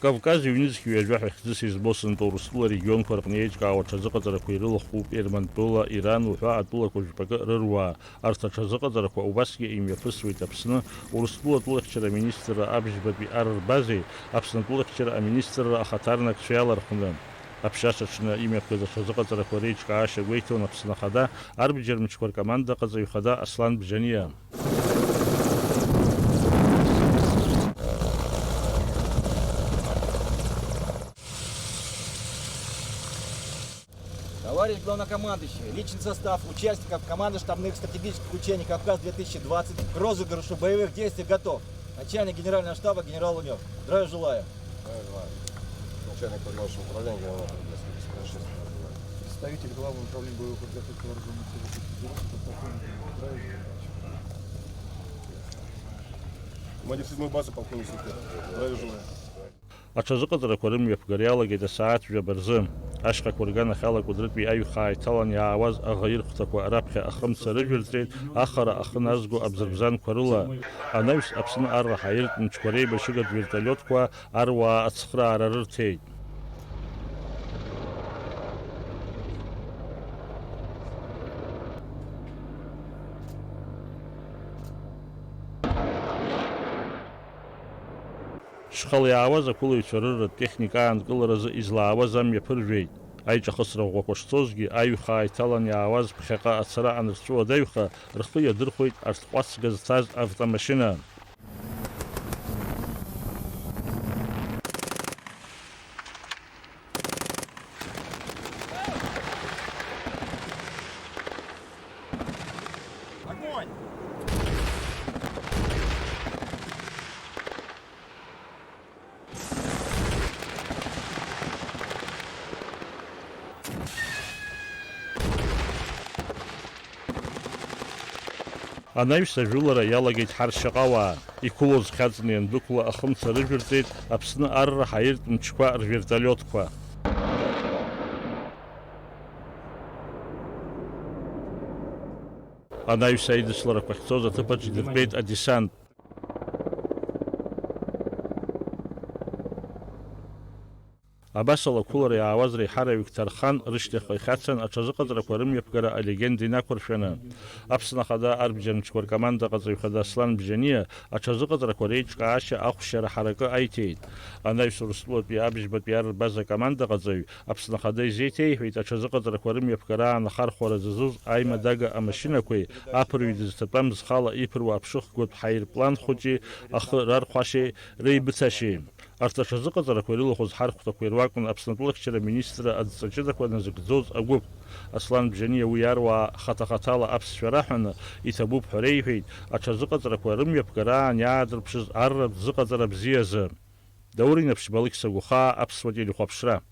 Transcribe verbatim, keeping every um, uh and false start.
Кавказ иҩнызқь ҩажәа ҳәа хьӡыс избо сынтәа Урыстәыла арегионқәа рҟны еиҿкаау аҽазыҟаҵарақәа ирылахәуп Ермантәыла, Иран уҳәа атәылақәа жәпакы рыруаа. Арҭ аҽазыҟаҵарақәа убасгьы имҩаԥысуеит Аԥсны, Урыстәыла атәылахьчара аминистрра абжьбатәи ар рбазеи, Аԥсны атәылахьчара аминистрра ахаҭарнакцәеи алархәны. Аԥшьаша аҽны имҩаԥгаз аҽазыҟаҵарақәа реиҿкаашьа гәеиҭон Аԥсны Ахада арбџьар мчқәа ркомандаҟаҵаҩ хада Аслан Бжьаниа. Товарищ главнокомандующий, личный состав участников команды штабных стратегических учений «Кавказ две тысячи двадцать» к розыгрышу боевых действий готов. Начальник генерального штаба генерал Лунёв. Здравия желаю. Здравия желаю. Начальник координационного управления генерального отряда. Представитель Главного управления боевых подготовки вооружённых сил Российской Федерации, подполковник Здравия желаю. Командир седьмой базы, полковник Супер. Здравия желаю. Аҽазыҟаҵарақәа рымҩаԥгара иалагеит асааҭ жәаба рзы. Ашьхақәа рганахьала Кәыдрытәи аҩхаа иҭалан иаауаз аӷа ирхәҭақәа раԥхьа ахымца рыжәырҵеит, ахара ахы назго абзырбзанқәа рыла. Анаҩс Аԥсны арра ҳаиртә мчқәа реибашьыгатә вертолиотқәа аруаа ацхыраара рырҭеит. Шьхала иаауаз ақәылаҩцәа рырратә техника аанкыларазы излаауаз амҩа ԥыржәеит. Аиҿахысра ӷәӷәақәа шцозгьы, аҩхаа иҭалан иаауаз ԥхьаҟа ацара анырҵәуадаҩха, рхы иадырхәеит арҭ ҟәацга зҭаз автомашьына. Огонь! Анаҩс ажәылара иалагеит ҳаршьаҟауаа. Иқәылоз хьаҵны иандәықәла ахымца рыжәырҵеит Аԥсны арра ҳаиртә мчқәа рвертолиотқәа. Анаҩс аидысларақәа ахьцоз аҭыԥаҿ идыртәеит адесант. Абасала ақәылара иаауаз реиҳараҩык Ҭархан рышьҭахьҟа ихьацан аҽазыҟаҵарақәа рымҩаԥгара алегенда инақәыршәаны. Аԥсны Ахада арбџьар мчқәа ркомандаҟаҵаҩ хада Аслан Бжьаниа аҽазыҟаҵарақәа реиҿкаашьа ахәшьара ҳаракы аиҭеит. Анаҩс Урыстәылатәи абжьбатәи ар рбаза акомандаҟаҵаҩ Аԥсны Ахада изеиҭеиҳәеит, аҽазыҟаҵарақәа рымҩаԥгара аанахархәара зызуз аимадага амашьынақәеи аԥырҩ дызҭатәамыз хала иԥыруа аԥшыхәгатә ҳаирплан хәыҷи ахы рархәашьеи реибыҭашьеи. Арҭ аҽазыҟаҵарақәа ирылахәыз ҳархәҭақәа ируакын Аԥсны атәылахьчара аминистрра адҵа ҷыдақәа назыгӡоз агәыԥ. Аслан Бжьаниа уи аруаа хаҭа-хаҭала аԥсшәа раҳәаны иҭабуп ҳәа реиҳәеит, аҽазыҟаҵарақәа рымҩаԥгара аан иаадырԥшыз арратә зыҟаҵара бзиазы. Даур Инаԥшьба, Алықьса Гәхаа, Аԥсуа телехәаԥшра.